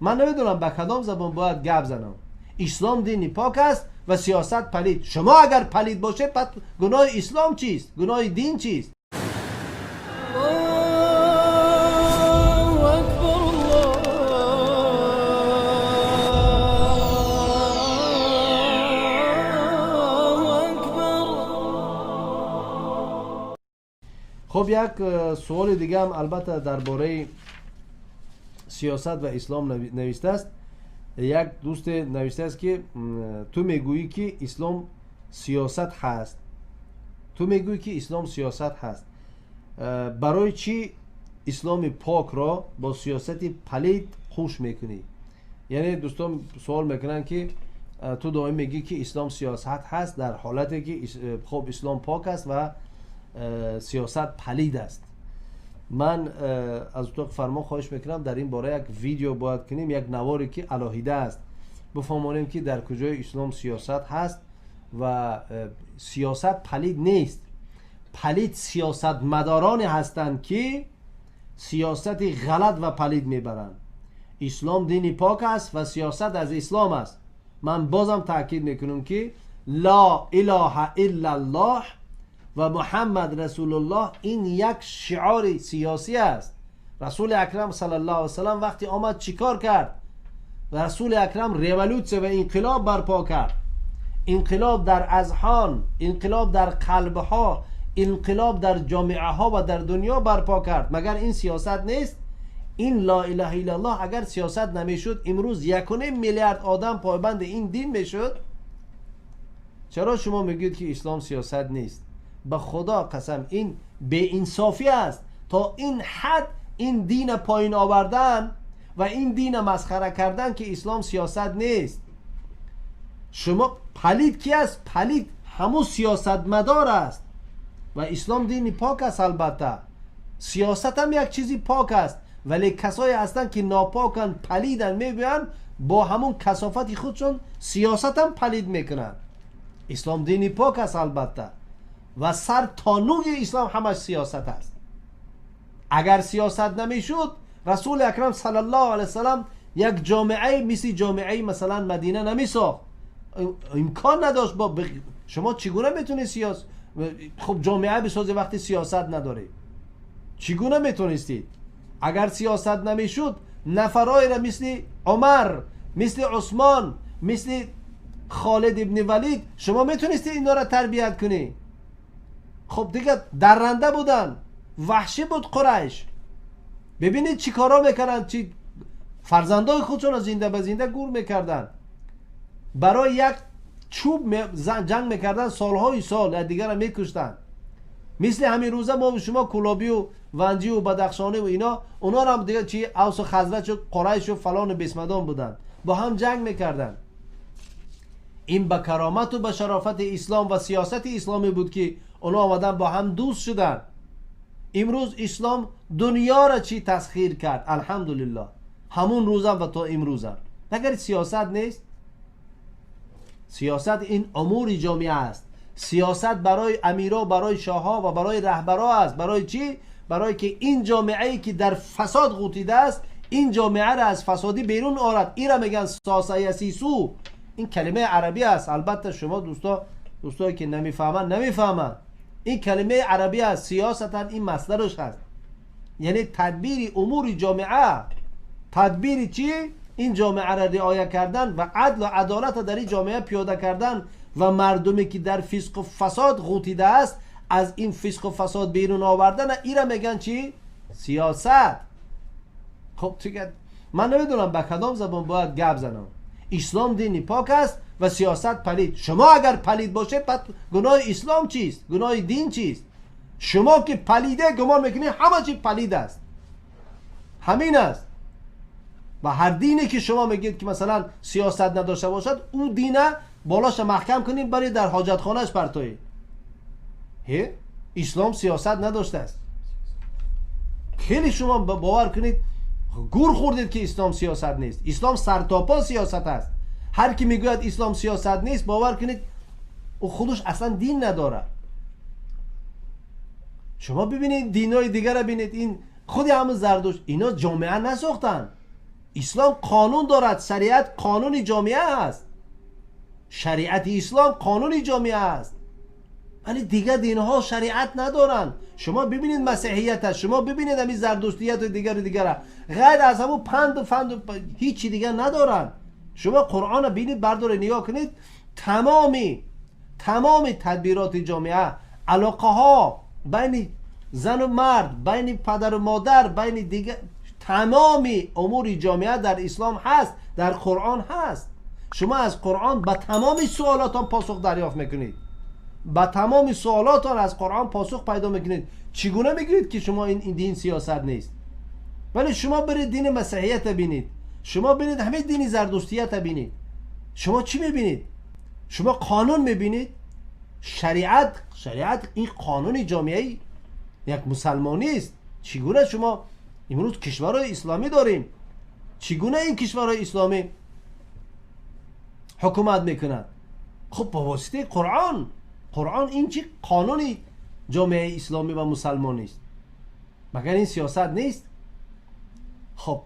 من نمیدونم به کدام زبان باید گپ زنم. اسلام دینی پاک است و سیاست پلید. شما اگر پلید باشه پس گناه اسلام چیست؟ گناه دین چیست؟ خب یک سوال دیگه هم البته درباره سیاست و اسلام نوشته است. یک دوست نوشته است که تو میگویی که اسلام سیاست هست، تو میگویی که اسلام سیاست هست، برای چی اسلام پاک را با سیاست پلید خوش میکنی؟ یعنی دوستان سوال میکنن که تو دائم میگی که اسلام سیاست هست، در حالتی که خب اسلام پاک است و سیاست پلید است. من از اتاق فرما خواهش میکنم در این باره یک ویدیو باید کنیم، یک نواری که علاهیده است، بفهمانیم که در کجای اسلام سیاست هست و سیاست پلید نیست. پلید سیاست مدارانی هستند که سیاست غلط و پلید میبرند. اسلام دینی پاک است و سیاست از اسلام است. من بازم تاکید میکنم که لا اله الا الله و محمد رسول الله این یک شعار سیاسی است. رسول اکرم صلی الله علیه و سلم وقتی آمد چیکار کرد؟ رسول اکرم رولوسیون و انقلاب برپا کرد. انقلاب در اذهان، انقلاب در قلبها، انقلاب در جامعه ها و در دنیا برپا کرد. مگر این سیاست نیست؟ این لا اله الا الله اگر سیاست نمیشد امروز 1.5 میلیارد آدم پایبند این دین میشد. چرا شما میگید که اسلام سیاست نیست؟ به خدا قسم این بی‌انصافی است. تا این حد این دین پایین آوردن و این دین مسخره کردن که اسلام سیاست نیست. شما پلید کی است؟ پلید همون سیاستمدار است و اسلام دینی پاک است. البته سیاست هم یک چیزی پاک است، ولی کسایی هستند که ناپاکن، پلیدن، میبینن با همون کثافت خودشون سیاست هم پلید میکنن. اسلام دینی پاک است البته و سر تا نوک اسلام همش سیاست است. اگر سیاست نمیشد رسول اکرم صلی الله علیه وسلم یک جامعه مثل جامعه مثلا مدینه نمیساخت. امکان نداشت. با شما چگونه میتونی سیاست خب جامعه بسازی وقتی سیاست نداری؟ چگونه میتونستید؟ اگر سیاست نمیشد نفرایی را مثل عمر، مثل عثمان، مثل خالد ابن ولید شما میتونستید اینا را تربیت کنی؟ خب دیگه درنده بودن، وحشی بود قریش. ببینید چی کارا میکردن، چی فرزندای خودشون را زنده به زنده گور میکردن، برای یک چوب جنگ میکردن سالهای سال، دیگر را میکشتن. مثل همین روزه ما و شما کلابی و ونجی و بدخشانی و اینا، اونا را هم دیگه چی اوس و خزرج و قریش و فلان و بسمدان بودن، با هم جنگ میکردن. این به کرامت و به شرافت اسلام و سیاست اسلامی بود که اونا آمدن با هم دوست شدن. امروز اسلام دنیا را چی تسخیر کرد، الحمدلله. همون روزم و تا امروزم. اگر سیاست نیست، سیاست این امور جامعه است. سیاست برای امیرا، برای شاهها و برای رهبرا است. برای چی؟ برای که این جامعه ای که در فساد غوطیده است، این جامعه را از فسادی بیرون آرد. این را میگن ساسه یسیسو. این کلمه عربی است. البته شما دوستایی که نمیفهمن نمیفهمن. این کلمه عربی است. سیاست این مصدرش هست، یعنی تدبیر امور جامعه. تدبیر چی؟ این جامعه را رعایت کردن و عدل و عدالت را در این جامعه پیاده کردن و مردمی که در فسق و فساد غوطیده است از این فسق و فساد بیرون آوردن، این را میگن چی؟ سیاست. خب دیگه من نمیدونم به کدام زبان باید گپ زنم. اسلام دینی پاک است و سیاست پلید. شما اگر پلید باشه پس گناه اسلام چیست؟ گناه دین چیست؟ شما که پلیده گمان میکنی همه چی پلید است، همین است. و هر دینی که شما میگید که مثلا سیاست نداشته باشد، او دینه بالاش محکم کنیم برای در حاجت خانهش پرتایی. اسلام سیاست نداشته است. خیلی شما باور کنید گور خوردید که اسلام سیاست نیست. اسلام سرتاپا سیاست است. هر کی میگوید اسلام سیاست نیست، باور کنید او خودش اصلا دین نداره. شما ببینید دینای دیگر را ببینید، این خود همون زردشت اینا جامعه نساختن. Ислом қонун дорад, шариат қонуни ҷомеа аст. Шариати ислом қонуни ҷомеа аст. Вале дигар динҳо шариат надоранд. Шумо бибинед масеҳият, шумо бибинед ҳамин зардуштияту дигару дигара, ғайр аз ҳамун панду фанду ҳичи дигар надоранд. Шумо Қуръонро бинед, бардоред, нигоҳ кунед, тамоми тадбироти ҷомеа, алоқаҳо байни зану мард, байни падару модар, байни дигар тамоми умури ҷомеа дар ислом ҳаст, дар Қуръон ҳаст. Шумо аз Қуръон ба тамоми суолотон посух дарёфт мекунед, ба тамоми суолотон аз Қуръон посух пайдо мекунед. Чӣ гуна мегӯед, ки шумо ин дин сиёсат нест? Вале шумо биред дини масеҳията бинед, шумо бинед ҳамин дини зардуштията бинед, шумо чӣ мебинед? Шумо қонун мебинед? Шариат ин қонуни ҷомеаи як мусалмонист. Чӣ гуна шумо имрӯз кишварҳои исломӣ дорем, чӣ гуна ин кишварҳои исломӣ ҳукумат мекунад? Хуб, ба воситаи Қуръон. Қуръон ин чи қонуни ҷомеаи исломӣ ва мусалмонист. Магар ин сиёсат нест? Хуб,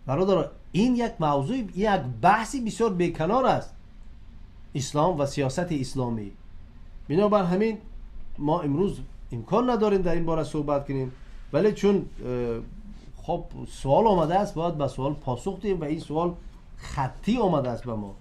бародаро, ин як мавзӯи, як баҳси бисёр беканор аст, ислом ва сиёсати исломӣ. Бинобар ҳамин мо имрӯз имкон надорем дар ин бора суҳбат кунем, вале чун хоб суол омадааст, бояд ба суол посух диҳем ва ин суол хаттӣ омадааст ба мо.